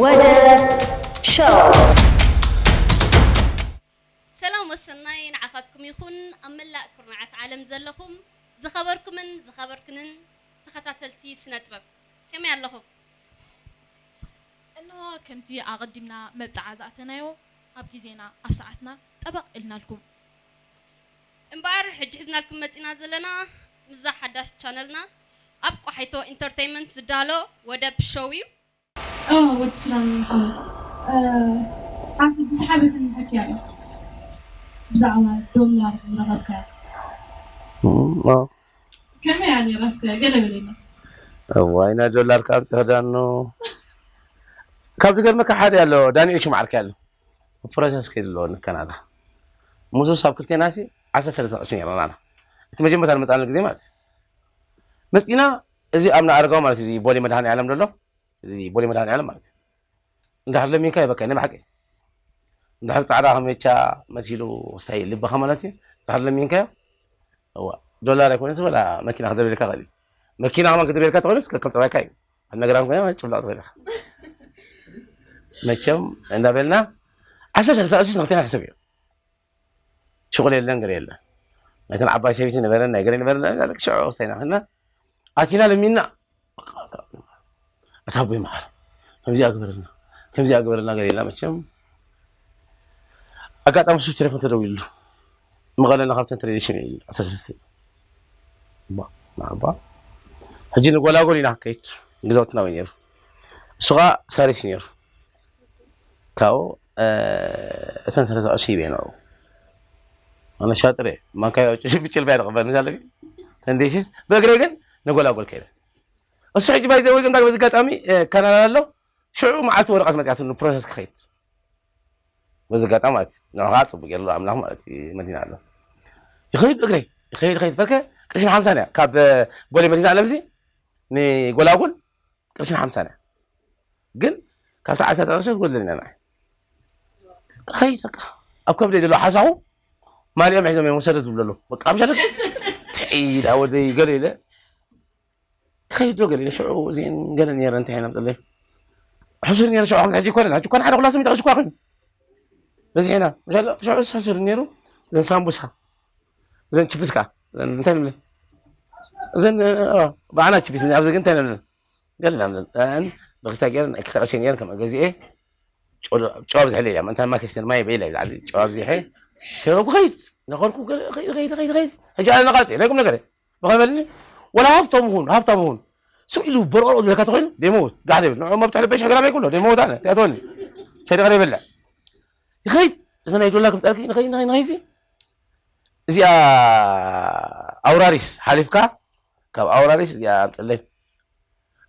ወደብ ሾው። ሰላም ወሰናይ ንዓኻትኩም ይኹን። ኣብ መላእ ኩርናዓት ዓለም ዘለኹም ዝኸበርኩምን ዝኸበርክንን ተኸታተልቲ ስነ ጥበብ፣ ከመይ ኣለኹም? እንሆ፣ ከምቲ ኣቐዲምና መብጽዓ ዝኣተናዮ፣ ኣብ ግዜና ኣብ ሰዓትና ጠበቕ ኢልናልኩም። እምበኣር ሕጂ ሒዝናልኩም መጺና ዘለና ምስዛ ሓዳሽ ቻነልና ኣብ ቆሓይቶ ኢንተርተይመንት ዝዳሎ ወደብ ሾው እዩ። اه ወዲ ስራን ይኹን ሓንቲ ዝሰሓበትኒ ሕክያ እያ ብዛዕባ ዶላር ዝረኸብካያ ከመይ እያ ነይራ እስከ ገለ በለና እዋይ ናይ ዶላር ካብ ፅህዳኖ ካብ ዝገርመካ ሓደ ኣሎ ዳንኤል ሽማዓልካ ኣሎ ፕሮሰስ ከይድሎ ንከናዳ ሙሱ ሳብ ክልቴና ሲ ዓሰርተ ሰለስተ ቅርሺ ነይረና እቲ መጀመርታ ንመጣሉ ግዜ ማለት እዩ መፂና እዚ ኣብ ንኣረጋው ማለት እዚ ቦሌ መድሃኒ ዓለም ዘሎ እዚ ቦሌ መድሃኒ ዓለም ማለት እዩ እንድሕር ለሚንካ ይበካ ናይ ብሓቂ እንድሕር ፃዕዳ ከመቻ መሲሉ ክስታይ ልብኻ ማለት እዩ እንድሕር ለሚንካዮ እዋ ዶላር ኣይኮነስ ወላ መኪና ክደልየልካ ክእል እዩ መኪና ከማን ክደልየልካ ተኮይኑስ ከከም ጠባይካ እዩ ኣብ ነገራም ኮይና ጭብላቕ ትኽእል ኢኻ መቸም እንዳበልና ዓሰርተ ሰለስተ ቅርሺ ንክልቴና ሕሰብ እዩ ሽቁል የለን ገለ የለን ናይተን ዓባይ ሰበይቲ ነበረን ናይ ገለ ነበረን ሽዑ ክስታይና ከና ኣቲና ለሚንና ኣታ ኣቦይ መዓር ከምዚኣ ግበረልና ከምዚኣ ግበረልና ገለ ኢልና መቸም ኣጋጣሚ ሱ ቴሌፎን ተደዊሉ መቐለና ካብተን ትሬዲሽን እዩ ኣሳሰስ ማዕባ ሕጂ ንጎላጎል ኢና ከይድ ግዛውትና ወይ ነይሩ እሱ ከዓ ሳሪስ ነይሩ ካብኡ እተን ሰለስተ ቅርሺ ሂበ ንዕኡ ኣነ ሻጥር እየ ማንካዮ ብጭልባ እየ ዝቕበል ምሳለ ተንዴሲስ ብእግረይ ግን ንጎላጎል ከይደ እሱ ሕጂ ባይ ዘወይ ግን በዚ ኣጋጣሚ ካናዳ ኣሎ ሽዑ መዓልቲ ወረቐት መፅያትሉ ፕሮሰስ ክኸይድ በዚ ኣጋጣሚ ማለት እዩ ንዑ ከዓ ፅቡቅ ገይርሉ ኣምላኽ ማለት እዩ መዲና ኣሎ ይኸይድ እግረይ ይኸይድ ይኸይድ በርከ ቅርሽን ሓምሳን እያ ካብ ቦሌ መዲና ኣለምሲ ንጎላጉል ቅርሽን ሓምሳን እያ ግን ካብቲ ዓሰርተ ቅርሺ ትጎድለኒ እያ ንዓይ ከኸይድ በቃ ኣብ ከብደይ ዘሎ ሓሳኹ ማሊኦም ሒዞም እዮም ወሰደ ዝብሉ ኣለዉ በቃ ኣብ ሻደግ ትዒድ ኣወደይ ገለ ኢለ ከይዶ ገለ ኢለ ሽዑ እዚአን ገለ ነይረ እንታይ ኢና ምጥለይ ሕሱር ነይረ ሽዑ ከምዚ ሕጂ ይኮነን ሕጂ ኮነ ሓደ ኩላ ስሚት ቅርሺ እኳ ኮይኑ በዚሕና መሻሎ ሽዑ ሕሱር ነይሩ እዘን ሳምቡሳ እዘን ችፕስ ከዓ እንታይ ንብለን እዘን ብዓና ችፕስ ኣብዚ ግን እንታይ ንብለን ገለ ኢና ንብለን ብክስታ ገይረን ክልተ ቅርሺ ነይረን ከም ገዚኤ ጨው ብዝሕለ ኢላ ምእንታ ማክስተን ማይ በኢላ ኢላ ጨው ኣብዚሐ ሰረጉ ከይድ ነኸርኩ ከይድ ከይድ ከይድ ሕጂ ኣነ ነቃልፅ ናይ ቁም ነገር ብኸበልኒ ወላ ሃብቶም ሁን ሃብታም ሁን ስቕ ኢሉ በርቆሮ ዝብለካ ተኮይኑ ደይመውት ጋሕ ደብል ንዑ መብትሕ ልበሽ ሕግራም ኣይኩሎ ደይመውት ኣነ ትኣትወኒ ሰዲቐ ደይበልዕ ይኸይድ እዚ ናይ ዶላር ክምፀልኪ ንኸይ ንኸይ ንኸይሲ እዚኣ ኣውራሪስ ሓሊፍካ ካብ ኣውራሪስ እዚኣ ኣምፅለይ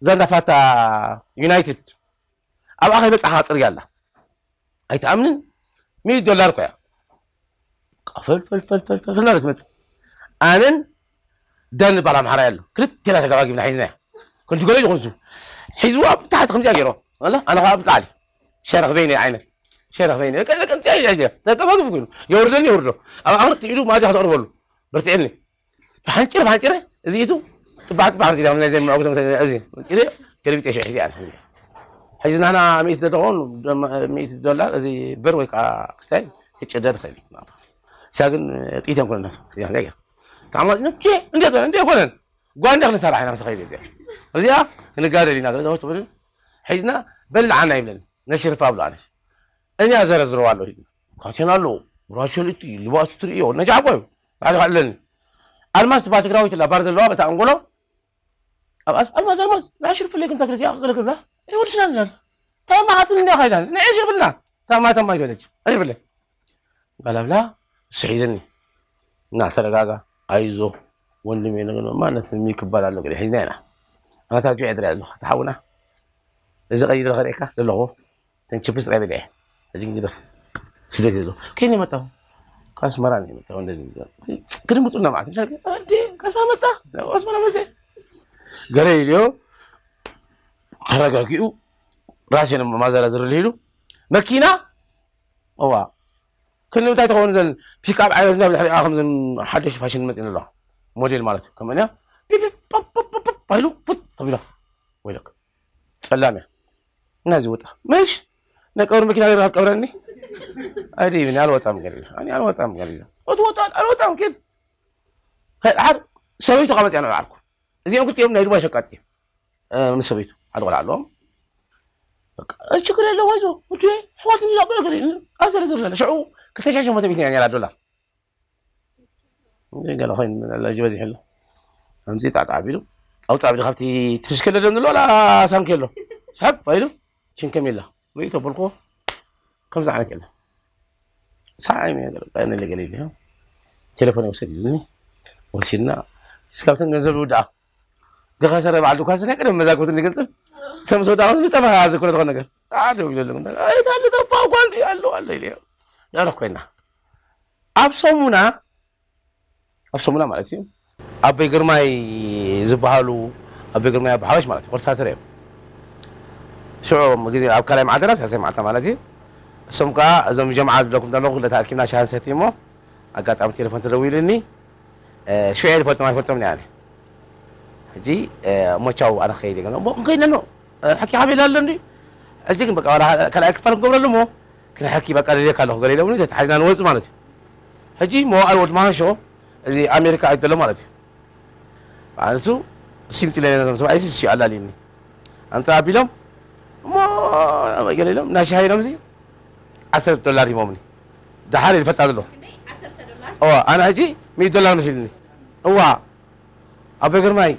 እዛ እንዳፋታ ዩናይትድ ኣብኣ ከይበፃኻ ፅርግያ ኣላ ኣይትኣምንን ሚእቲ ዶላር እኮ እያ ፈልፈልፈልፈልፈል ትመፅእ ኣነን ዳን ዝበሃል ኣምሓራይ ኣሎ ክልቴና ተጋባጊብና ሒዝናያ ክንዲ ገለ ይኾንሱ ሒዝዋ ብታሕቲ ከምዚኣ ገይሮ ኣነ ከዓ ብጣዕሊ ሸረኽ በይነ ዓይነት ሸረኽ በይነ ተጋባጊቡ ኮይኑ የውርደኒ የውርዶ ኣብ ኣኽርት ኢዱ ማእዚያ ከተቕርበሉ በርትዕኒ ተሓንጭረ ተሓንጭረ እዚ ኢቱ ጥባሕ ጥባሕ ርሲ ዳም ናይ ዘምዕጉ ተምሰለ እዚ ኢለ ገለቢጠ ሽሕ ሒዚ ኣነ ሕዚ ናህና ሚእቲ ተደኾን ሚእቲ ዶላር እዚ ብር ወይ ከዓ ክስታይ ክጭደ ትኽእል እሳ ግን ጥይት እዮም ኮነ ተዓማጭ እንዴት እንዴት ኮነን ጓንዳ ክንሰራሕ ኢና ምስ ኸይድ እዚኣ እዚኣ ክንጋደል ኢና ገለ ተወት ብልን ሒዝና በልዓና ይብለን ነሽርፋ ብሎ ኣነሽ እኛ ዘረዝረዋ ኣለሁ ካቴና ኣለዎ ራሸልቲ ልባሱ ትርእዮ ነጃዕቆ እዩ ባዕልኻ ኣለኒ ኣልማዝ ትባል ትግራዊት ላ ባር ዘለዋ በታ ኣንጎሎ ኣብኣስ ኣልማዝ ኣልማዝ ንዓሽር ፍለይ ግን ተግርዚኣ ክገለግብላ ኣይወድስና ንላል ታማ ኣጽል እንዲያ ካይላል ንዓሽር ፍልና ታማ ታማ ይበለች ኣይፍለ ጋላብላ እሱ ሒዝኒ እና ተረጋጋ ኣይዞ ወንድም የነግን ማነት የሚክባል ኣሎ ግን ሒዝና ኢና ኣናታ ጁ ዕድር ኣለኻ ተሓውና እዚ ቀይድ ለኸርእካ ለለኹ ተን ችፕስ ጥራይ በሊዐ ሕጂ እንግዲህ ስደት የለው ከየት ነው የመጣው ከአስመራ ነው የመጣው እንደዚህ ክድምፁና ማለት ምሳሌ እንዴ ከአስመራ መጣ ከአስመራ መጣ ገለ ኢልዮ ተረጋጊኡ ራሴን ማዘራዝር ሊሉ መኪና እዋ ክንዲ እንታይ ተኸውን ዘን ፒክኣፕ ዓይነት ናብ ድሕሪኣ ከም ሓደሽ ፋሽን መፅእ ኣለዋ ሞዴል ማለት እዩ ከምእንያ ፒፕ ፓፕ ፓፕ ፓፕ ኢሉ ፉት ተቢሎ ወይለክ ጸላም እያ እና ዝወጣ ምሽ ነቀብር መኪና ገይርካ ትቀብረኒ? ኣይደይብኒ፣ ኣልወጣም ገለ ኢላ። ኣነ ኣልወጣም ገለ ኢላ። እትወጣ ኣልወጣም ግን። ከድሓር ሰበይቱ ካብ መፅያ ንባዕልኩ። እዚኦም ክልቲኦም ናይ ዱባይ ሸቃጥ እዮም። እ፣ ምስ ሰበይቱ ሓደ ቆልዓ ኣለዎም። በቃ፣ እ፣ ችግር የለውም፣ ኣይዞ፣ ውዴ፣ ኣሕዋት ንላቦ ነገር የለን። ኣብ ዝርዝር ለለ። ሽዑ ክልተ ሽሕን ሸሞንተ ሚእትን እያ ነይራ ዶላር። እንደ ገለ ኮይኑ፣ ለለጅ በዚሕ ኣሎ። ኣምፂ ጣጣ ቢሉ፣ ኣውፃ ቢሉ ካብቲ ትሽከለ ደም ዘሎ፣ ላ ሳንኪ ኣሎ። ስሕብ፣ ባይሉ፣ ሽንከም የላ። ርእይቶ በልኩ፣ ከምዚ ዓይነት የለን። ሰዓይ ገለ፣ ገለ፣ ገለ ኢሉ። ቴሌፎን ይወሰድ ይብልኒ። ወሲድና፣ እስካብተን ገንዘብ ልውድኣ። ገኸሰረ በዓል ድኳን ስለ ቅድም መዛግብቱ ንገንዘብ። ሰምሶ ዳውስ ምስ ጠፋ ዝኩነ ትኾን ነገር። ኣደ ይብለሉ። ኣይታሉ ጠፋ እኮ ኣሉ፣ ኣሉ፣ ኣሉ ኢሉ። ያረፍ ኮይና። ኣብ ሰሙና፣ ኣብ ሰሙና ማለት እዩ። ኣቦይ ግርማይ ዝበሃሉ፣ ኣቦይ ግርማይ ኣቦ ሓበሽ ማለት እዩ። ኮርሳትር እዮም። ሽዑ ግዜ ኣብ ካልኣይ መዓልቲ ናብ ሳልሳይ መዓልቲ ማለት እዩ። እሶም ከኣ እዞም ጀምዓ ዝብለኩም ዘለኹ ክልተ ኣኪብና ሻሂ ንሰቲ እሞ፣ ኣጋጣሚ ቴሌፎን ተደዊሉኒ። እ፣ ሽዑ ይፈልጦም ኣይፈልጦም እኔ ኣነ። ሕጂ፣ እ፣ እሞ ቻው ኣነ ክኸይድ እየ። እሞ ክንከይድ ነኖ፣ እ፣ ሓኪ ሓቤላ ኣሎ እንዲ። ሕጂ ግን በቃ ዋላ ካልኣይ ክፋል ክንገብረሉ እሞ፣ ክንሓኪ በቃ ደልየካ ኣለኹ ገለ ኢሎምኒ፣ ተታሒዝና ንወጽእ ማለት እዩ። ሕጂ መዋእል ወዲ መሃሾ፣ እዚ ኣሜሪካ ኣይደሎ ማለት እዩ። ኣነሱ ሲምፂ ለለ ሰብኣይ ሲ ኣላሊኒ። ኣምፃ ኣቢሎም፣ እሞ ገለ ኢሎም፣ ናይ ሻሂ ኢሎም እዚ ዓሰርተ ዶላር ሂቦምኒ። ደሓር ይፈልጣ ኣለኹ። ክንደይ? ዓሰርተ ዶላር? እዋ፣ ኣነ ሕጂ ሚእቲ ዶላር መሲልኒ። እዋ፣ ኣቦይ ግርማይ፣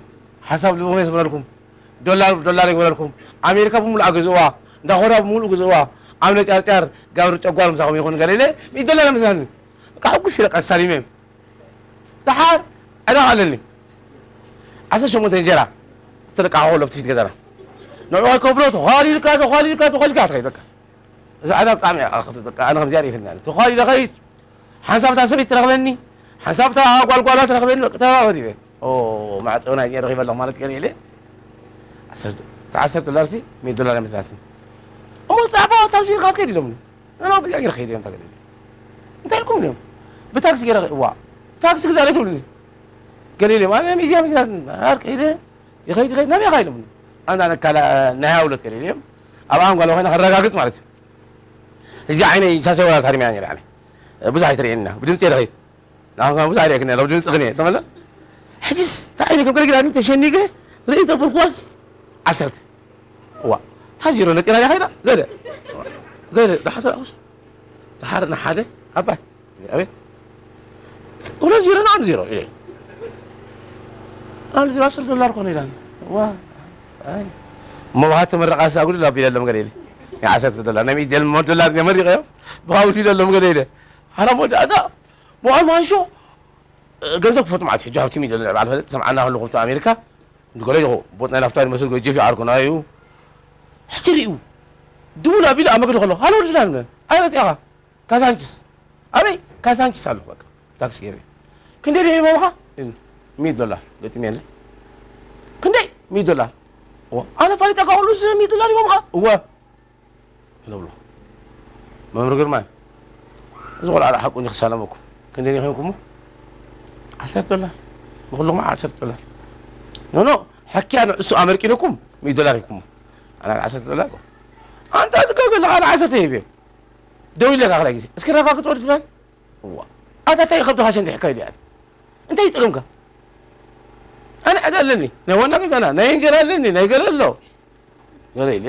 ሓሳብ ልቦም እየ ዝበለልኩም። ዶላር ብዶላር ይግበረልኩም። ኣሜሪካ ብምሉኣ ግዝእዋ፣ እንዳ ኮርያ ብምሉእ ግዝእዋ። ኣብ ነጫርጫር ጋብር ጨጓር ምሳኹም ይኹን ገለ ኢለ፣ ሚእቲ ዶላር መሲላኒ። በቃ ሕጉስ ኢለ ቀስ ሳሊመ። ደሓር ዕዳጋ ኣለኒ። ዓሰርተ ሸሞንተ እንጀራ ዝተለቃሕኮ ለብቲ ፊት ገዛና። ንዕኡ ከይከፍሎ ተዃሊልካ፣ ተዃሊልካ፣ ተዃሊልካ ትኸይድ በቃ። እዛ ዕዳ ብጣዕሚ እያ ከፍት በቃ። ኣነ ከምዚኣ ደይፈልኒ ኣነ። ተዃሊለ ኸይድ። ሓንሳብ እታ ሰበይቲ ትረኽበኒ፣ ሓንሳብ እታ ጓልጓላ ትረኽበኒ፣ በቃ ተባባሪ በ። ኦ፣ ማዕጾ ናይ እዚኣ ረኺበ ኣለኹ ማለት ገለ ኢለ። ዓሰርተ፣ እታ ዓሰርተ ዶላር ሲ፣ ሚእቲ ዶላር እያ መስላትኒ። እሞ ጻዕባ ታክሲ ርካ ትኸይድ ኢሎምኒ። ኣና ብዚኣ ገይረ ኸይደ እዮም ታገለ ኢለ። እንታይ ኢልኩም እዮም? ብታክሲ ገይረ ኸ-፣ እዋ፣ ታክሲ ግዛለይ ትብሉኒ። ገለ ኢለ፣ ኣነ ሚእቲ እያ መስላትኒ። ኣር ከይደ፣ ይኸይድ፣ ይኸይድ፣ ናበይ ኢኻ ኢሎምኒ። ኣና ነካላ፣ ናይ ሃውለት ገለ ኢለ እዮም። ኣብ ኣንጓላ ኮይና ከረጋግጽ ማለት እዩ። እዚ ዓይነይ ሳሰይ ወላ ታሪምያ ነይረ፣ ኣነ። ብዙሕ ኣይትርእየኒ ኢና። ብድምጺ እየ ዝኸይድ። ንዓኹም ከኣ ብዙሕ ኣይርእየክን እየ፣ ድምጺ ክን እየ። ተመለ? ሕጂስ እንታይ ዓይነት ከም ገለ ግዳኒ ተሸኒገ፣ ርእይ ተብርኩዋስ ዓሰርተ። እዋ። እታ ዜሮ ነጢራ ድያ ከይዳ? ገለ። ገለ፣ ደሓር ተላእኹስ? ደሓር ንሓደ ኣባት። ኣቤት። ሁለት ዜሮ ንዓንድ ዜሮ ኢለ። ንዓንድ ዜሮ ዓሰርተ ዶላር ኮነ ኢላኒ። እዋ። ኣይ። እሞ ብሃ ተመረቓ ሳ ጉድ ኣቢለሎም ገለ ኢለ። ያ ዓሰርተ ዶላር፣ ናይ ሚእቲ ዶላር መሪቐዮ። ብሃ ውዲለሎም ገለ ኢለ። ሓራም ወዲ ኣታ፣ መዋል ማንሾ፣ እ፣ ገንዘብ ክፈቱ ማለት እዩ። ሕጂ ሃብቲ ሚእቲ ዶላር በዓል ፈለጥ ሰምዓና ከለኹ ኣብቲ ኣሜሪካ፣ እንዲ ገለ ይኹ፣ ቦት ናይ ናፍታ ዝመስል ገጀፍ ይዓርኩና እዩ። ሕጂ ርእዩ። ድውል ኣቢሉ ኣብ መገዲ ከሎ፣ ሃሎ፣ ወዲ ሱዳን፣ ኣይወጽእኻ። ካዛንችስ። ኣበይ? ካዛንችስ ኣለኹ በቃ። ታክሲ ገይረ። ክንደይ ድዩ ሂቦምኻ? ሚእቲ ዶላር። ገጢመ የለ። ክንደይ? ሚእቲ ዶላር። እወ፣ ኣነ ፋሊጠካ ኩሉስ ሚእቲ ዶላር ሂቦምኻ? እወ። ኢለ ብሎ። መምህር ግርማይ፣ እዚ ቆልዓ ደኣ ሓቁ እንዲ ክሳለመኩም። ክንደይ ዲኹም? ዓሰርተ ዶላር። ንኹልኹም ዓሰርተ ዶላር። ኖ፣ ኖ፣ ሓኪያ ንእሱ ኣመርቂኑኩም ሚእቲ ዶላር ሂብኩሞ። ኣነ ዓሰርተ ዶላር እኮ። ኣንታ ትጋገ ኣለኻ፣ ኣነ ዓሰርተ ሂበ። ደው ኢለካ ካልኣይ ግዜ። እስኪ ረጋግጽ ወዲ ስራይ። እዋ። ኣታ እንታይ ከብድኻ ሸንዲሕካ ኢሉ ያለ። እንታይ ይጠቕምካ? ኣነ ዕዳ ኣለኒ። ናይ ዋና ገዛና፣ ናይ እንጀራ ኣለኒ፣ ናይ ገለ ኣሎ። ገለ ኢለ።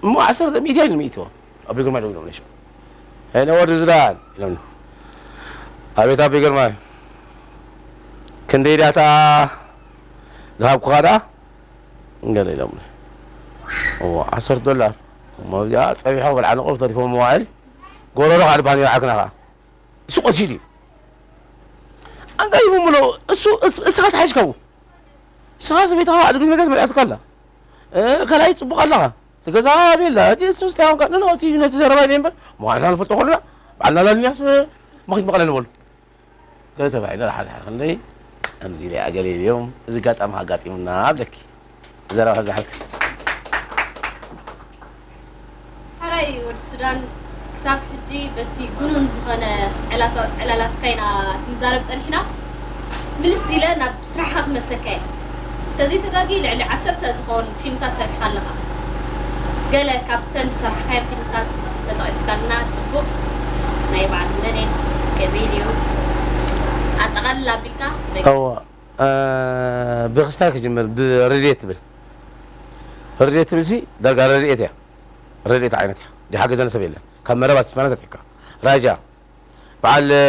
እሞ ዓሰርተ ሚእቲ ኣይልም ኢትዎ። ኣቢ ግርማይ ደው ኢሎም ነሽ። ሄሎ ወዲ ዝዳን ኢሎም። ኣቤት ኣቢ ግርማይ። ክንደይ ዳታ ዝሃብኩኻ ደኣ? ገለ ኢሎም። እሞ ዓሰርተ ዶላር። እሞ እዚኣ ጸቢሖ በልዓ ንቑር ተሪፎም መዋዕል። ጎረሮ ካልእ ባንዲራ ዓክና ኸኣ። እሱ ቀሲሉ እዩ። ኣንታ ይብምሎ፣ እሱ፣ እስ-፣ እስኻ ተሓይሽካዎ። እስኻ ሰበይትኻ ባዕሉ ግዜ መታት መርያትካ ኣላ። እ፣ ካልኣይ ጽቡቕ ኣለኻ። እቲ ገዛ ኣበይ ኣላ? እቲ እሱ ስታይ ኾንካ፣ ኖ፣ ኖ፣ እቲ ነቲ ዘረባ ኢለ እምበር፣ ምዃንና ንፈልጦ ኾንና፣ ባዕልና ላልኛስ፣ መኺት መቐለ ንበሉ። ገለ ተባሂሉ፣ ሓደ፣ ሓደ ክንደይ፣ ከምዚ ኢለ እያ፣ ገለ ኢለ እዮም፣ እዚ ኣጋጣሚ ኣጋጢሙና፣ ኣብለኪ። ዘረባ ከዛሕልክ። ሓራይ ወዲ ሱዳን፣ ክሳብ ሕጂ በቲ ግኑን ዝኾነ ዕላቶ-፣ ዕላላትካ ኢና ክንዛረብ ጸኒሕና። ምልስ ኢለ ናብ ስራሕኻ ክመልሰካ እየ። እንተዘይተጋጊ ልዕሊ ዓሰርተ ዝኾን ፊልምታት ሰሪሕኻ ኣለኻ። ገለ ካብተን ዝሰራሕካየን ፊልምታት ተጠቒስካልና ጽቡቕ። ናይ በዓል መን ገበይ ድዩ? ኣጠቓልል ኣቢልካ በ- እዋ፣ እ፣ ብክስታይ ክጅምር፣ ብረድኤት ትብል። ረድኤት ትብል ሲ ዳርጋ ረድኤት እያ። ረድኤት ዓይነት እያ። ድሓገዘኒ ሰብ የለን። ካብ መረብ ኣስፊና ዘትሕካ። ራጃ፣ በዓል፣ እ፣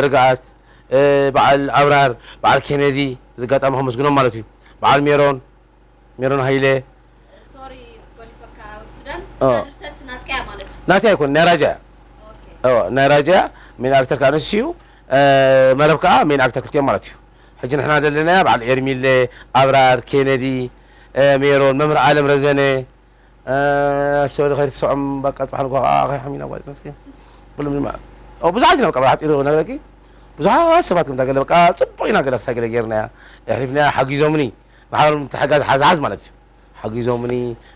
ርግኣት፣ እ፣ በዓል ኣብራር፣ በዓል ኬነዲ፣ እዚ ኣጋጣሚ ከመስግኖም ማለት እዩ። በዓል ሜሮን፣ ሜሮን ሃይለ። ሶሪ፣ ጎሊፈካ። ሱዳን ኦ። ድርሰት ናትካ እያ ማለት እዩ። ናተይ ኣይኮን፣ ናይ ራጃ እያ። ኦኬ። ኦ፣ ናይ ራጃ እያ። ሜን ኣክተር ከዓ ንሱ እዩ። እ፣ መረብ ከዓ ሜን ኣክተር ክልቲኦም ማለት እዩ። ሕጂ ንሕና ዘለናያ በዓል ኤርሚለ፣ ኣብራር፣ ኬነዲ፣ እ፣ ሜሮን፣ መምህር ኣለም ረዘነ፣ እ፣ ሶሪ ከይትስዖም፣ በቃ፣ ጽባሕ ንግሆ ከዓ ከይሓሚና ጓል መስኪን። ኩሎም ድማ፣ ኦ፣ ብዙሓት ኢና፣ በቃ፣ ብሓጺሩ ነግረኪ። ብዙሓት ሰባት ከምታ ገለ፣ በቃ፣ ጽቡቕ ኢና፣ ገለ ክሳይ ገለ ጌርናያ። የሕሊፍናያ፣ ሓጊዞምኒ። ንሓበሮም ምትሕጋዝ ሓዝሓዝ ማለት እዩ። ሓጊዞምኒ፣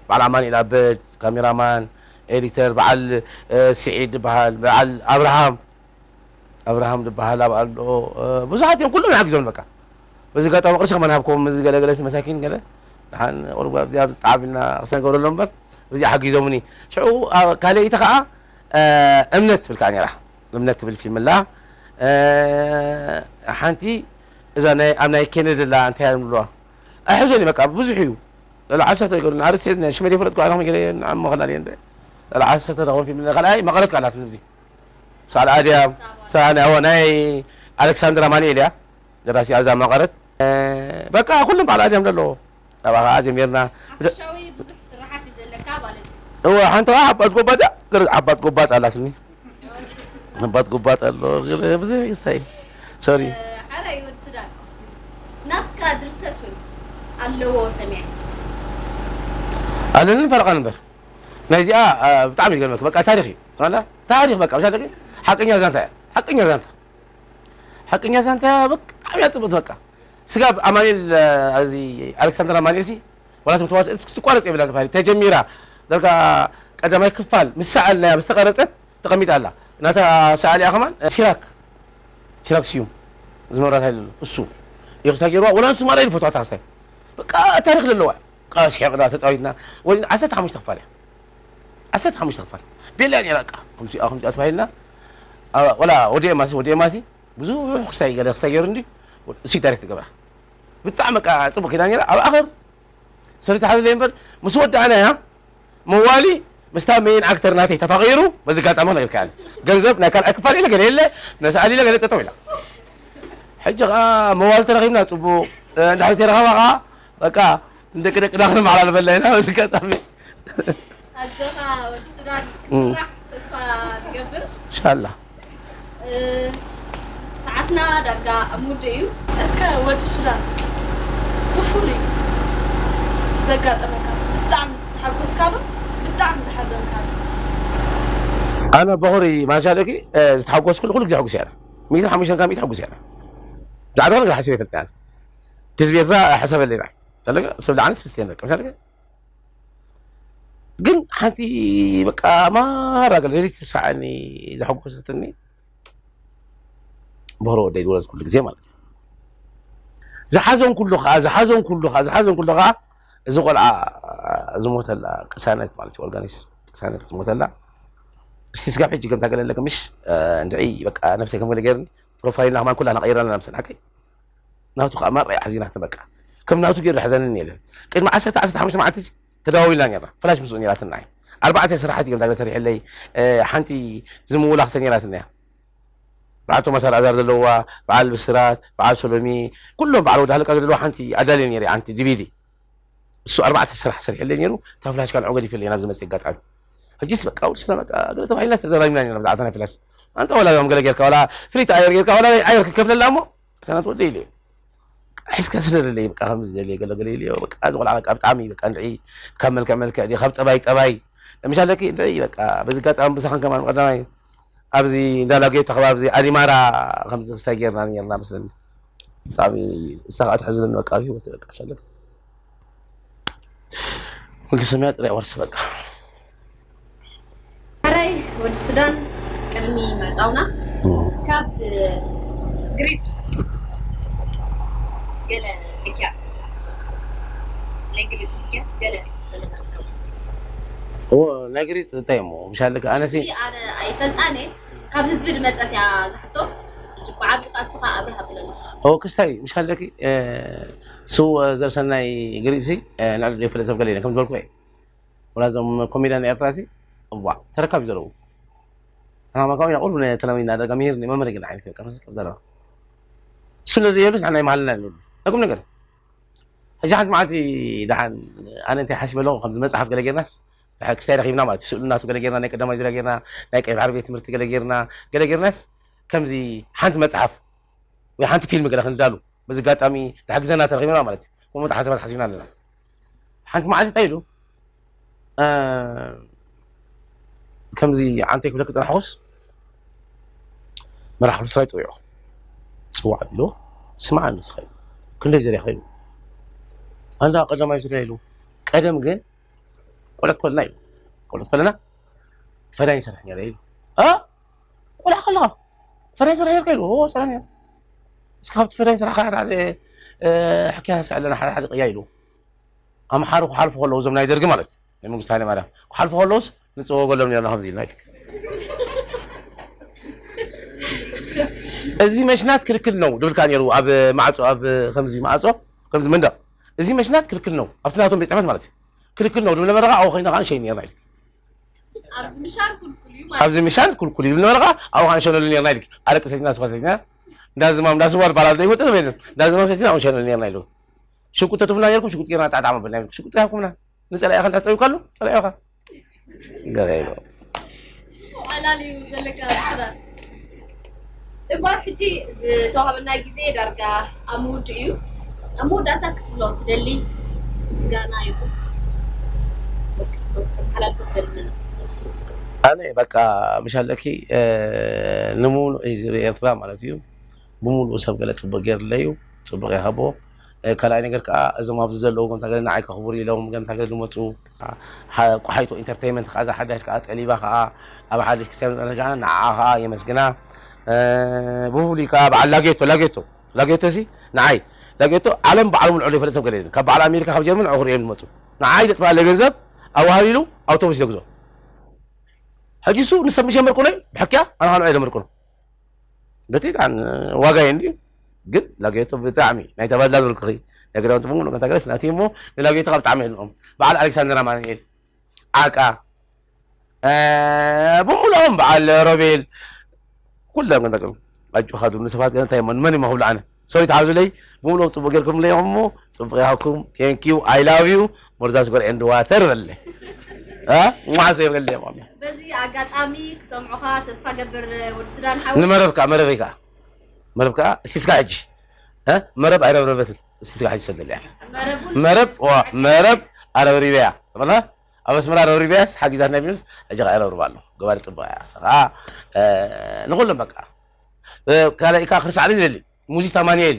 በዓል ኣማኑኤል ኣበድ፣ ካሜራማን፣ ኤዲተር፣ በዓል፣ እ፣ ስዒድ ዝበሃል፣ በዓል ኣብርሃም፣ ኣብርሃም ዝበሃል ኣብ ኣሎ፣ እ፣ ብዙሓት እዮም፣ ኩሎም ሓጊዞምኒ፣ በቃ። በዚ ኣጋጣሚ ቅርሺ ከማን ሃብኮም፣ እዚ ገለ ገለ መሳኪን ገለ፣ ደሓን ቁሩብ ኣብዚኣ ጣዕብ ኢልና ክሰንገረሎም እምበር፣ በዚኣ ሓጊዞምኒ። ሽዑ፣ ኣ፣ ካልኣይቲ ኸዓ፣ እ፣ እምነት ትብል ከኣ ነይራ። እምነት ትብል ፊልም ኣላ። እ፣ ሓንቲ እዛ ናይ፣ ኣብ ናይ ኬነዲ ኣላ፣ እንታይ እዮም ዝብልዋ? ኣይሕዞን እዩ፣ በቃ፣ ብዙሕ እዩ። ልዕሊ ዓሰርተ ይገብሩና። ኣርእስቲ ሒዝና፣ ሽመይ ዘይፈለጥኩ፣ ኣነ ከመይ ገለ ንዓም መኸላል እየ እንደ። ልዕሊ ዓሰርተ ትኸውን ፊልም ኣላ። ካልኣይ መቐረት ኣላትኒ ኣብዚ። ሳል ኣድያም፣ ሳል ናይ፣ ናይ ኣሌክሳንድራ ማኑኤል እያ። ደራሲኣ እዛ መቐረት። እ፣ በቃ፣ ኩሎም በዓል ኣድያም ዘለዎ። ኣብኣ ኸዓ ጀሚርና። ሓፈሻዊ ብዙሕ ስራሓት እዩ ዘለካ ማለት እዩ። እወ፣ ሓንቲ ኸዓ ሓባጥ ጎባጥ እያ። ገለ ሓባጥ ጎባጥ ኣላትኒ። ሓባጥ ጎባጥ ኣሎ። ገለ ብዙሕ ይሳይ። ሶሪ። እ፣ ሓራይ ወዲ ሱዳን። ናትካ ድርሰት እውን ኣለዎ ሰሚዐ። ኣለንን ፈረቓን እምበር። ናይዚኣ፣ እ፣ ብጣዕሚ ይገርመክ። በቃ ታሪኽ እዩ። ትሰማዕና? ታሪኽ በቃ፣ ምሽ ኣለኪ? ሓቀኛ ዛንታ እያ። ሓቀኛ ዛንታ። ሓቀኛ ዛንታ እያ። በቃ፣ ብጣዕሚ እያ ጽብቕቲ በቃ። ስጋብ ኣማኑኤል፣ እ፣ እዚ ኣሌክሳንደር ኣማኑኤል ሲ፣ ዋላ እቶም ተዋስእቲ ክትቋረጽ የብላን ተባሂሉ። ተጀሚራ፣ ዳርጋ ቀዳማይ ክፋል ምስ ሰኣልናያ፣ ምስ ተቐረጸት ተቐሚጣ ኣላ። ናታ ሰኣሊኣ ከማን፣ እ፣ ሲራክ፣ ሲራክ ስዩም፣ ዝመራት ሃይለ ኣሎ። እሱ እዩ ክስታይ ገይርዋ። ዋላ ንሱ ማራ እዩ ዝፈትዋ እታ ክስታይ። በቃ ታሪኽ ዘለዋ። በቃ ስሒቕና፣ ተጻዊትና። ወይ ዓሰርተ ሓሙሽተ ክፋል እያ። ዓሰርተ ሓሙሽተ ክፋል። ቤላ እያ ነይራ በቃ። ከምዚኣ፣ ከምዚኣ ተባሂልና። ኣ፣ ዋላ ወዲ ኤማሲ፣ ወዲ ኤማሲ ብዙሕ ክስታይ ገለ ክስታይ ገይሩ እንዲ፣ እሱ ዳይሬክት ዝገብራ። ብጣዕሚ በቃ ጽቡቕ ኪዳ ነይራ። ኣብ ኣኸር ሰሪታ ሓዘለይ እምበር፣ ምስ ወዳእናያ፣ መዋሊ ምስታ ሜን ኣክተር ናተይ ተፋቒሩ፣ በዚ ኣጋጣሚ ክነግርካ እየ። ገንዘብ ናይ ካልኣይ ክፋል ኢለ ገለ የለ፣ ነስኣል ኢለ ገለ ጠጠው ኢላ። ሕጂ ኸዓ መዋሊ ተረኺብና ጽቡቕ፣ እ፣ እንድሕር ተረኸባ ኸዓ፣ በቃ፣ ንደቂ ደቅና ክንመሓላልፈላ ኢና፣ በዚ ኣጋጣሚ። ኣጆኻ ወዲ ሱዳን፣ እም። ክስራሕ ተስፋ ንገብር። ኢንሻላህ። እ፣ ሰዓትና ዳርጋ ኣብ ምውድእ እዩ። እስከ ወዲ ሱዳን ብፍሉይ ዘጋጠመካ ብጣዕሚ ዝተሓጎስካሉ ብጣዕሚ ዝሓዘንካሉ? ኣነ በኹሪ ማሻለኪ፣ እ፣ ዝተሓጎስኩሉ ኩሉ ግዜ ሕጉስ እየ። ሚእትን ሓሙሽተን ካብ ሚእቲ ሕጉስ እየ። ዛዕባ ነገር ሓሲበ ይፈልጥ እየ። ትዝቤትካ ሕሰበለይ ናይ። ሻለከ፣ ሰብ ለዓንስ ፍስቴን በቃ፣ ሻለከ። ግን ሓንቲ በቃ ማራ ገለ ሌሊት ትስዓኒ ዘሐጎሰትኒ በኹሪ ወደይ ዝወለድኩሉ ግዜ ማለት እዩ። ዝሓዘንኩሉ ኸዓ፣ ዝሓዘንኩሉ ኸዓ፣ ዝሓዘንኩሉ ኸዓ፣ እዚ ቆልዓ ዝሞተላ ቅሳነት ማለት እዩ፣ ኦርጋኒስት ቅሳነት ዝሞተላ። እስቲ ስጋብ ሕጂ ከምታ ገለ ኣለኪ ምሽ፣ እ፣ እንድዒ በቃ ነብሰይ ከም ገለ ገይርኒ፣ ፕሮፋይልና ከማን ኩላና ቀይርና ኣለና፣ ምስ ሓቀይ ናቱ ከዓ ማራ እዩ ሓዚናት በቃ። ከም ናቱ ገይሩ ዝሓዘንን የለን። ቅድሚ ዓሰርተ፣ ዓሰርተ ሓሙሽተ መዓልቲ ተደዋዊልና ነርና። ፍላሽ ምስኡ ነይራትና እያ። ኣርባዕተ ስራሓት እዮም ዳግመ ሰሪሕለይ። እ፣ ሓንቲ ዝምውላ ክልተ ነይራትና እያ። በዓል ቶማስ ኣልኣዛር ዘለዋ፣ በዓል ብስራት፣ በዓል ሰሎሚ፣ ኩሎም በዓል ወዲ ሃለቃ ዘለዋ ሓንቲ ኣዳልየ ነይረ፣ ሓንቲ ዲቪዲ። እሱ ኣርባዕተ ስራሕ ሰሪሕለይ ነይሩ። እታ ፍላሽ ካልዕ ገዲፈልየ ናብ ዝመፅእ ኣጋጣሚ። ሕጂስ በቃ ወዲ ስና በቃ ገለ ተባሂልና ተዘራሪብና ኢና ብዛዕባ ናይ ፍላሽ። ኣንታ ዋላ ዮም ገለ ጌርካ፣ ዋላ ፍሊት ኣየር ጌርካ፣ ዋላ ኣየር ክንከፍለላ እሞ፣ ቅሳነት ወደይ ኢለ። ሒዝካ ስደደለይ በቃ ከምዚ ደልየ ገለ ገለ ኢለዮ። በቃ እዚ ቆልዓ በቃ ብጣዕሚ በቃ እንድዒ ካብ መልክዕ መልክዕ ድዩ፣ ካብ ጠባይ ጠባይ። ምሽ ኣለኪ እንድዒ በቃ በዚ ኣጋጣሚ ምሳኽን ከማን ቀዳማይ ኣብዚ እንዳላጌት ተኸባቢ እዚ ኣዲማራ ከምዚ ክስታይ ጌርና ኔርና መስለኒ። ብጣዕሚ ንሳ ከዓ ትሕዝለኒ በቃ ኣብ ህይወት በቃ ምሽ ኣለኪ። ምግቢ ሰማያ ጥራይ ወርሲ በቃ። ሕራይ ወዲ ሱዳን፣ ቅድሚ ምዕጻውና ካብ ግሪት ገለ ሕክያ፣ ናይ ግሪት ሕክያስ ገለ ገለ ትርከቡ። እዎ፣ ናይ ግሪጽ እንታይ እሞ፣ ምሽ ኣለኪ፣ ኣነሲ እቲ ኣነ ኣይፈልጣን እየ። ካብ ህዝቢ ድመጸት እያ ዝሕቶ። ብዓቢ ቃስኻ ኣብርሃ ብለኒ። ኦ፣ ክስታይ፣ ምሽ ኣለኪ፣ እ፣ ስው ዘርሰናይ ግሪጽሲ፣ እ፣ ንዕሊ ዘይፈልጥ ሰብ ገለ የለን፣ ከም ዝበልኩ እየ። ወላ እዞም ኮሜድያን ኤርትራሲ፣ እዋ፣ ተረካብ እዩ ዘለዉ። ኣና ማካዊ ኢና ቁልብ ተለሚና ደጋ ምሂር መምህር ግን ዓይነት በቃ፣ መሰል ዘረባ። እሱ ነዚ የብልስ፣ ንዓና ይመሃልና ይብሉ። ኣቁም ነገር። ሕጂ ሓንቲ መዓልቲ ደሓን ኣነ እንታይ ሓሲበ ኣለኹ፣ ከምዚ መጽሓፍ ገለ ጌርናስ፣ ድሕር ክስታይ ረኺብና ማለት እዩ። ስእሉ ናቱ ገለ ጌርና፣ ናይ ቀዳማይ ዙርያ ጌርና፣ ናይ ቀይ ባሕሪ ቤት ትምህርቲ ገለ ጌርና፣ ገለ ጌርናስ፣ ከምዚ ሓንቲ መጽሓፍ ወይ ሓንቲ ፊልም ገለ ክንዳሉ፣ በዚ ኣጋጣሚ ድሕግዘና ተረኺብና ማለት እዩ። ከምኡ ሓሳባት ሓሲብና ኣለና። ሓንቲ መዓልቲ እንታይ ኢሉ? እ፣ ከምዚ ዓንተይ ክብለኪ ጸናሕኩስ፣ መራሒ ክፍሊ ስራይ ጸዊዑ። ጽዋዕ ኣቢሉ፣ "ስማዕ ንስኻ" ኢሉ። "ክንደይ ዘርያ ኸ?" ኢሉ። "ኣንዳ ቀዳማይ ዙርያ" ኢሉ። "ቀደም ግን ቆልዑት ኮለና" ኢሉ። "ቆልዑት ኮለና ፈዳይን ይሰርሕ ነይረ" ኢሉ። "እ? ቆልዓ ከለኻ ፈዳይን ይሰርሕ ነይርካ?" ኢሉ። "ኦ፣ ይሰርሕ ነይረ." "እስኪ ካብቲ ፈዳይን ስራሕካ ሓደ፣ እ፣ ሕክያ እስኪ ኣለና ሓደ ሓደ ቅያ" ኢሉ። ኣምሓሩ ክሓልፉ ከለዉ፣ እዞም ናይ ደርጊ ማለት እዩ፣ ናይ መንግስቱ ሃይለማርያም ክሓልፉ ከለዉስ ንጽወገሎም ነርና ከምዚ ኢልና ኢልክ። "እዚ መሽናት ክልክል ነው" ድብልካ ነይሩ፣ ኣብ ማዕጾ፣ ኣብ ከምዚ ማዕጾ፣ ከምዚ መንደቕ፣ "እዚ መሽናት ክልክል ነው" ኣብቲ ናቶም ቤት ጽሕፈት ማለት እዩ። "ክልክል ነው" ድብል ነበረ፣ ኣብኡ ኮይና ከዓ ንሸይን ነርና ኢልክ። ኣብዚ ምሻን ኩልኩል እዩ ማለት ኣብዚ ምሻን ኩልኩል እዩ ነበረ፣ ከዓ ኣብኡ ከዓ ንሸነሉ ነርና ኢልክ። ኣረቂ ሰቲና፣ ስዋ ሰቲና፣ እንዳዝማም እንዳስዋ ባላ ዘይወጥ ሰብ የለን። እንዳዝማም ሰቲና ኣብኡ ንሸነሉ ነርና ኢሉ። "ሽጉጥ ተትብሉና ነርኩም፣ ሽጉጥ ጌርና ጣዕጣዕ መበልና" ኢልክ። ሽጉጥ ሃብኩምና። ንጸላኢኻ እንተ ትጸውካሉ፣ ጸላኢኻ። ገለ ኢሉ። ጽቡቕ ዕላል እዩ ዘለካ ስራ። እባ ሕጂ ዝተዋህበና ግዜ ዳርጋ ኣብ ምውድኡ እዩ። ኣብ መወዳእታ ክትብሎ ትደሊ ምስጋና ይኹን ወይ ክትብሎ ክትመሓላልፎ ትደሊ መልእኽቲ? ኣነ በቃ ምሽ ኣለኪ፣ እ፣ ንምሉእ ህዝቢ ኤርትራ ማለት እዩ። ብምሉኡ ሰብ ገለ ጽቡቕ ገይርለይ እዩ። ጽቡቕ ይሃቦ። እ፣ ካልኣይ ነገር ከኣ እዞም ኣብዚ ዘለዉ ገምታ ገለ ንዓይ ከኽብሩ ኢሎም ገምታ ገለ ዝመጹ፣ ሓ-፣ ቆሓይቶ ኢንተርተይመንት ከኣ እዛ ሓዳሽ ከኣ ጠሊባ ከኣ ኣብ ሓድሽ ክስታይ መጽኣና ከኣ ንዓኣ ከኣ የመስግና። እ፣ ብፍሉይ ከኣ በዓል ላጌቶ፣ ላጌቶ፣ ላጌቶ ሲ ንዓይ፣ ላጌቶ ዓለም ባዕሉ ምልዕሉ ይፈልጥ ሰብ ገለ የለን። ካብ በዓል ኣሜሪካ ካብ ጀርመን ንዕኡ ክርእዮም ዝመጹ። ንዓይ ዘጥፋኣለይ ገንዘብ ኣዋህሊሉ ኣውቶቡስ ይደግዞ። ሕጂ እሱ ንሰብ ምሽ የመርቁኖ እዩ፣ ብሕክያ ኣነ ካልኦ ኣይደመርቁኖ። በቲ ደኣን ዋጋ እየ እንድዩ፣ ግን ላጌቶ ብጣዕሚ ናይ ተባላ ዝብልክኺ ናይ ገዳውንቲ ብምሉእ ገንታ ገለስ ናቲ እሞ ንላጌቶ ካብ ብጣዕሚ የድንቖም። በዓል ኣሌክሳንደር ኣማኑኤል፣ ዓቃ፣ እ፣ ብምሉኦም በዓል ሮቤል፣ ኩሎም ገንታ ገለ ኣጆኻ ዝብሉ ሰባት ገንታ እዮም። መን እዮም ክብሉ ኣነ? ሶሪ ተሓዙለይ፣ ብምሉኦም ጽቡቕ ጌርኩምለይ ኢኹም እሞ፣ ጽቡቕ ይሃብኩም። Thank you, I love you፣ ሞርዛስ ጎርዕ and water በልለይ። እ? ሟስ የብለለይ እዮም። በዚ ኣጋጣሚ ክሰምዑኻ ተስፋ ገብር ወዲ ሱዳን ሓወይ። ንመረብ ከኣ፣ መረበይ ከኣ። መረብ ከኣ፣ እስቲ እስካ ሕጂ። እ? መረብ ኣይረብረበትን። እስቲ እስካ ሕጂ ሰደልያ። መረቡን መረብ፣ ዋ፣ መረብ ኣረብሪበያ። ተበላ? ኣብ ኣስመራ ረብሪበያስ ሓጊዛትና ቢሉስ፣ ሕጂ ከኣ ረብርባ ኣሎ። ገባሪ ጽቡቕ እያ። እሳ ከኣ፣ እ፣ ንኹሎም በቃ። እ፣ ካልኣይ ከኣ ክርስዓሊ ይደሊ። ሙዚት ኣማኑኤል።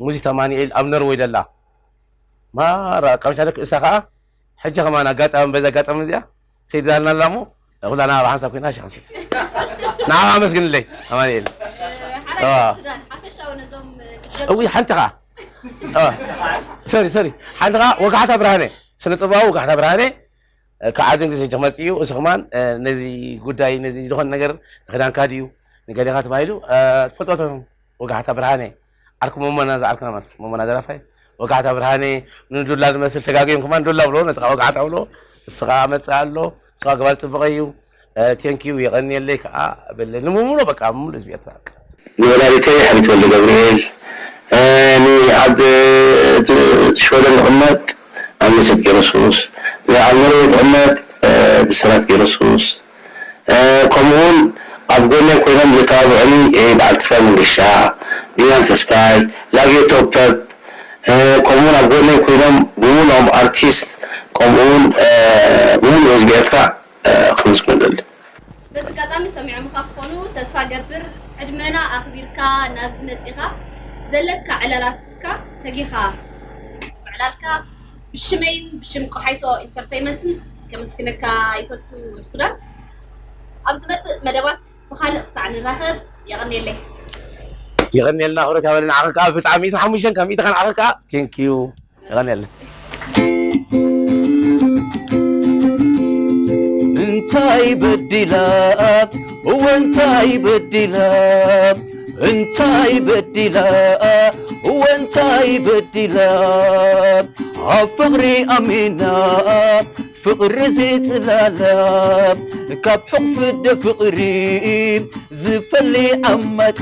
ሙዚት ኣማኑኤል ኣብ ኖርወይ ደላ። ማራ፣ ቀምሻ ደክ እሳ ከኣ፣ ሕጂ ከማን ኣጋጣሚ፣ በዛ ኣጋጣሚ እዚኣ፣ ሰይድና ኣላ እሞ፣ ኩላና ኣብ ሓንሳብ ኮይና ሻንሰት። ንዓኻ ኣመስግንለይ፣ ኣማኑኤል። ሓራይ ኣዋ። ሱዳን፣ ሓፈሻዊ ነዞም፣ እ፣ ክትገልጹ እዊ፣ ሓንቲ ከኣ። ኣዋ። ሶሪ፣ ሶሪ። ሓንቲ ከኣ፣ ወጋሕታ ብርሃነ። ስነ ጥበባዊ ወጋሕታ ብርሃነ፣ እ፣ ካብ ዓዲ እንግሊዝ ሕጂ ክመጽእ እዩ። እሱ ከማን፣ እ፣ ነዚ ጉዳይ፣ ነዚ ዝኾነ ነገር፣ ንክዳንካ ድዩ፣ ንገሌኻ ተባሂሉ፣ እ፣ ትፈልጦ ዶ? ወጋሕታ ብርሃነ፣ ዓርኪ መሞና፣ ዝዓርክና ማለት እዩ። መሞና ደራፋይ፣ ወጋሕታ ብርሃነ፣ ንዱላ ዝመስል ተጋግዮም ከማን ዱላ ብሎ፣ ነቲ ወጋሕታ ብሎ፣ እሱ ከኣ መጽእ ኣሎ፣ እሱ ከኣ ገባሪ ጽቡቕ እዩ። እ፣ ቴንኪዩ፣ የቐንየለይ ከኣ በለ። ንምሙሉ በቃ፣ ምሙሉ ህዝቢ ኤርትራ በቃ። ንወላዲተይ ሓሊት ወልደ ገብርኤል፣ እ፣ ን-፣ ኣብ፣ እ፣ ሽወደን ዝቕመጥ ኣምለሰት ጌረሱስ፣ ን-፣ ኣብ ኖርዌይ ዝቕመጥ፣ እ፣ ብስራት ጌረሱስ፣ እ፣ ከምኡውን ኣብ ጎነይ ኮይኖም ዘተባብዑኒ፣ እ፣ በዓል ተስፋይ መንገሻ፣ ቢንያም ተስፋይ፣ ላጌቶ ፐፕ፣ እ፣ ከምኡውን ኣብ ጎነይ ኮይኖም ብምሉኦም ኣርቲስት፣ ከምኡውን፣ እ፣ ብምሉእ ህዝቢ ኤርትራ፣ እ፣ ከመስግኖ እደሊ። በዚ ኣጋጣሚ ሰሚዖምኻ ክኾኑ ተስፋ ገብር፣ ዕድመና ኣኽቢርካ ናብዚ መጺኻ፣ ዘለካ ዕላላትካ ተጊኻ ምዕላልካ ብሽመይን ብሽም ቆሓይቶ ኢንተርተይመንትን ከመስግነካ ይፈቱ። ሱዳን፣ ኣብ ዝመጽእ መደባት ብኻልእ ክሳዕ ንራኸብ፣ የቐንየለይ። የቐንየልና፣ ክብረት ያበልና። ንዓኺ ከኣ ብጣዕሚ ሚእትን ሓሙሽተን ካብ ሚእቲ ከኣ ንዓኺ ከኣ፣ ቴንኪዩ። የቐንየልና። እንታይ በዲላ፣ እወ እንታይ በዲላ፣ እንታይ በዲላ፣ እወ እንታይ በዲላ፣ ኣብ ፍቕሪ ኣሚና ፍቕሪ ዘይጽላላ፣ ካብ ሕቕፍደ ፍቕሪ ዝፈሊ ዓማጺ፣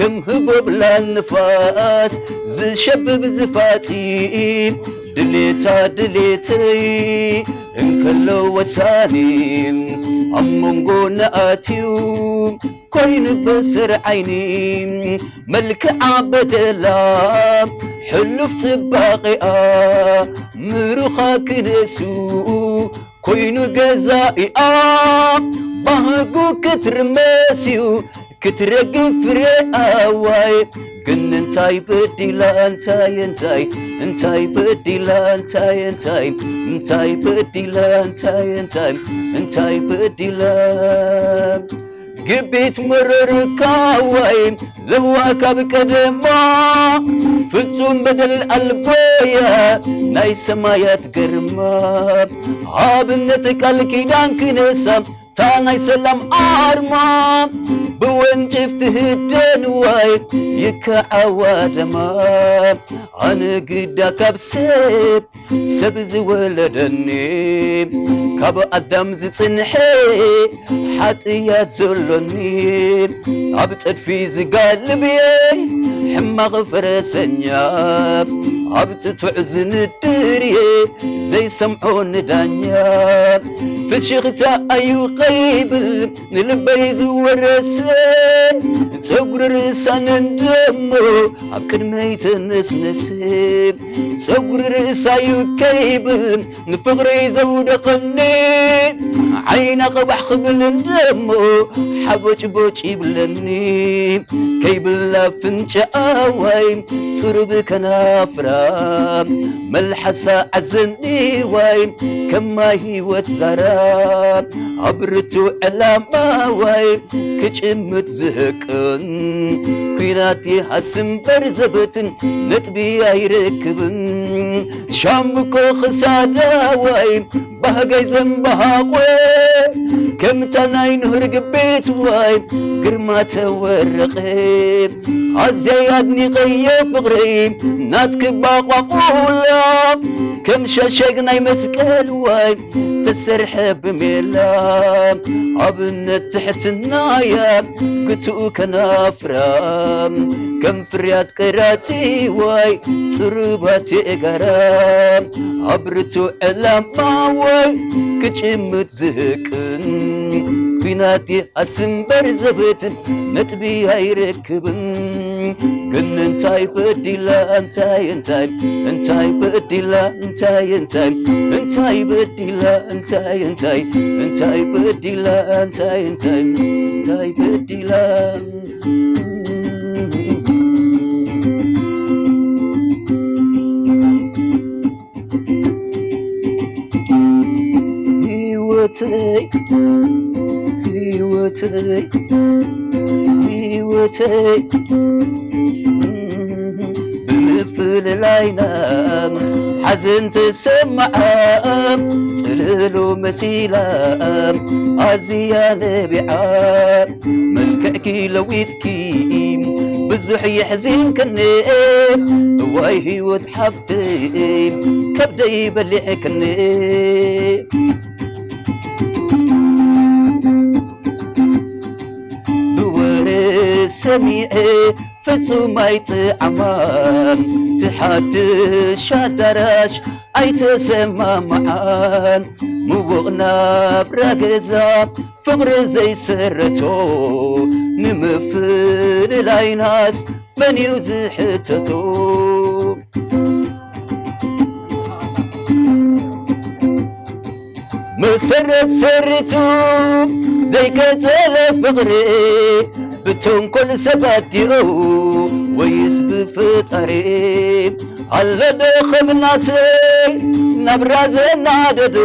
ከም ህቦብላ ንፋስ ዝሸብብ ዝፋጺ፣ ድሌታ ድሌተይ እንከሎ ወሳኒ፣ ኣብ መንጎ ነኣትዩ ኮይኑ በሰር ዓይኒ፣ መልክዓ በደላ ሕሉፍ ጽባቐኣ ምሩኻ ክነሱ ኮይኑ ገዛኢኣ፣ ባህጉ ክትርመስዩ ክትረግም ፍሬ ኣዋይ። ግን እንታይ በዲላ እንታይ እንታይ፣ እንታይ በዲላ እንታይ እንታይ፣ እንታይ በዲላ እንታይ እንታይ፣ እንታይ በዲላ። ግቢት መረርካ ወይ ለዋ ካብ ቀደማ፣ ፍጹም በደል ኣልቦያ ናይ ሰማያት ግርማ፣ ኣብነት ቃል ኪዳን ክነሳ፣ እታ ናይ ሰላም ኣርማ፣ ብወንጭፍ ትህደን ዋይ ይከዓዋ ደማ። ኣነ ግዳ ካብ ሰብ፣ ሰብ ዝወለደኒ፣ ካብ ኣዳም ዝጽንሐ ሓጥያት ዘሎኒ፣ ኣብ ጸድፊ ዝጋልብ እየ ሕማቕ ፈረሰኛ፣ ኣብ ጽቱዕ ዝንድር እየ ዘይሰምዖ ንዳኛ። ፍሽኽታ ኣዩ ቐይብል ንልበይ ዝወረሰ፣ ጸጉሪ ርእሳ ነንደሞ ኣብ ቅድመይ ተነስነሰ። ጸጉሪ ርእሳዩ ከይብል ንፍቕረይ ዘውደቐኒ፣ ዓይና ቐባሕ ክብል እንደሞ ሓቦጭቦጭ ይብለኒ። ከይብላ ፍንጫ ኣዋይ ጽሩብ ከናፍራ፣ መልሓሳ ዓዘኒ ዋይ ከማይ ህይወት ዛራ፣ ኣብ ርቱዕ ዕላማ ዋይ ክጭምት ዝህቅን፣ ኲናት ይሃስምበር ዘበትን ነጥቢ ኣይረክብን። ሻምብቆ ክሳዳ ዋይ ባህጋይ ዘንባሃቆ፣ ከምታ ናይ ኑህር ግቤት ዋይ ግርማ ተወረቐ። ኣዝያይ ኣድኒቐዮ ፍቕረይ ናትኪ ባቋቑላ፣ ከም ሸሸግ ናይ መስቀል ዋይ ተሰርሐ ብሜላ። ኣብነት ትሕትናያ ግትኡ ከናፍራ፣ ከም ፍርያት ቀራጺ ዋይ ጽሩባት የጋራ፣ ኣብ ርቱዕ ዕላማ ዋይ ክጭምት ዝህቅን፣ ኲናት ይሃስምበር ዘበትን ነጥቢ ኣይረክብን። ግን እንታይ በዲላ እንታይ እንታይ፣ እንታይ በዲላ እንታይ እንታይ፣ እንታይ በዲላ እንታይ እንታይ፣ እንታይ በዲላ እንታይ እንታይ፣ እንታይ በዲላ። ህይወተይ፣ ህይወተይ፣ ህይወተይ ብምፍልላይና ሓዘን ተሰማዓ፣ ጽልሎ መሲላ ኣዝያ ነቢዓ። መልክዕኪ ለዊጥኪ ብዙሕ የሕዚንክኒ፣ እዋይ ህይወት ሓፍተይ ከብደይ በሊዕክኒ። ብወረ ሰሚዐ ፍጹም ኣይጥዓማን፣ ትሓድሽ ኣዳራሽ ኣይተሰማምዓን። ምዉቕ ናብራ ገዛ ፍቕሪ ዘይሰረቶ፣ ንምፍልላይናስ መን እዩ ዝሕተቶ? መሰረት ሰሪቱ ዘይቀጸለ ፍቕሪ፣ ብተንኮል ሰባት ድዩ ወይስ ብፍጣሪ? ኣሎ ዶ ኸም ናተይ ናብራ ዘናደዶ፣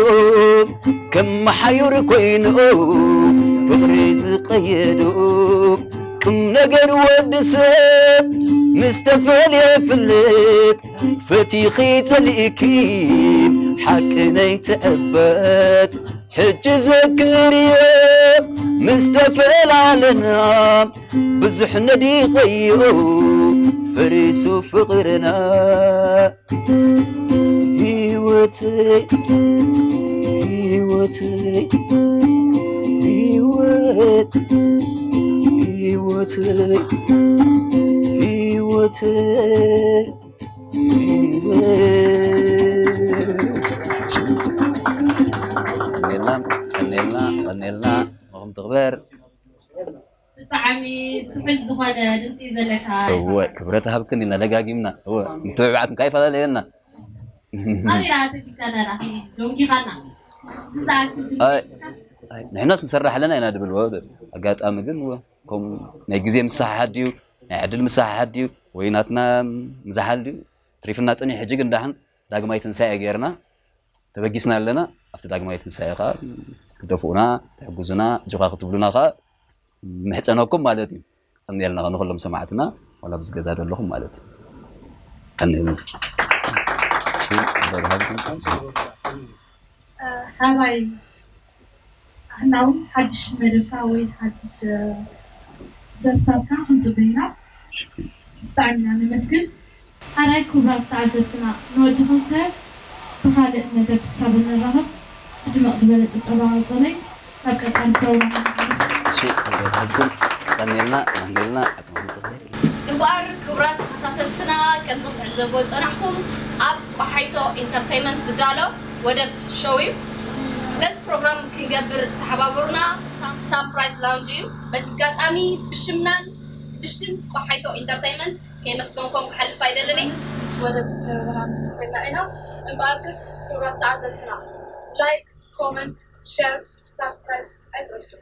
ከም መሓዩር ኮይኑ ፍቕሪ ዝቐየዶ? ቁም ነገር ወዲ ሰብ ምስ ተፈልየ ፍልጥ፣ ፈቲኺ ጸሊእኪ ሓቂ ነይትዕበጥ። ሕጂ ዘክርዮ ምስ ተፈላለና ብዙሕ ነዲቐዮ ፈሪሱ ፍቕርና። ህይወተይ፣ ህይወተይ፣ ህይወት፣ ህይወተይ፣ ህይወተይ፣ ህይወት። ቀኔልና፣ ቀኔልና፣ ቀኔልና፣ ቀኔልና፣ ስምኹም ትኽበር። ብጣዕሚ ስሑል ዝኾነ ድምፂ እዩ ዘለካ። እወ፣ ክብረት ሃብክን ኢልና ደጋጊምና። እወ፣ ምትብባዕኩም ካይፈላለየና። ኣበይ ደኣ ተጊካ ነራኺ ዶንጊኻና? እዚ ዝኣክል ድምፂ ኣይ፣ እስካስ ኣይ፣ ንሕናስ ንሰርሕ ኣለና ኢና ድብል፣ እወ፣ ኣጋጣሚ ግን፣ እወ፣ ከምኡ ናይ ግዜ ምሰሓሓት ድዩ፣ ናይ ዕድል ምሰሓሓት ድዩ፣ ወይ ናትና ምዝሓል ድዩ፣ ትሪፍና ጸኒሑ። ሕጂ ግን ዳሕን ዳግማይ ትንሳኤ ጌርና ተበጊስና ኣለና። ኣብቲ ዳግማይ ትንሳኤ ከኣ ክትደፍኡና፣ ክትሕግዙና፣ ኣጆኻ ክትብሉና ከኣ ምሕጸነኩም ማለት እዩ። ቀንየልና ንኹሎም ሰማዕትና፣ ዋላ ኣብዚ ገዛ ዘለኹም ማለት እዩ። ቀንየልና። እሺ፣ በርሃብኩም። ሓራይ፣ ንሕና እውን ሓድሽ መደብካ ወይ ሓድሽ ደርፍታትካ ክንጽበ ኢና። ብጣዕሚ ኢና ነመስግን። ሓራይ ክቡራት ተዓዘብትና፣ ንወዲ ክልተ ብኻልእ መደብ ክሳብ እንራኸብ ብድምቕ ዝበለ ጭብጨባ ኣውፅኡለይ። ናብ ቀጻሊ ፕሮግራም ንሓልፍ። እሺ፣ ክብረት ሃብኩም። ቀንየልና፣ ቀንየልና፣ ዓጽምኹም ትኽእል። እምበኣር ክቡራት ተኸታተልትና፣ ከምዚ ክትዕዘብዎ ዝጸናሕኩም ኣብ ቆሓይቶ ኢንተርተይመንት ዝዳሎ ወደብ ሾው እዩ። ነዚ ፕሮግራም ክንገብር ዝተሓባበሩና ሳም-፣ ሳምፕራይስ ላውንጅ እዩ። በዚ ኣጋጣሚ ብሽምናን ብሽም ቆሓይቶ ኢንተርተይመንት ከየመስገንኩም ክሓልፍ ኣይደልን እየ። ምስ፣ ምስ ወደብ ተበራን ኮይና ኢና። እምበኣርከስ ክቡራት ተዓዘብትና፣ ላይክ፣ ኮመንት፣ ሸር፣ ሳብስክራይብ ኣይትረስዑ።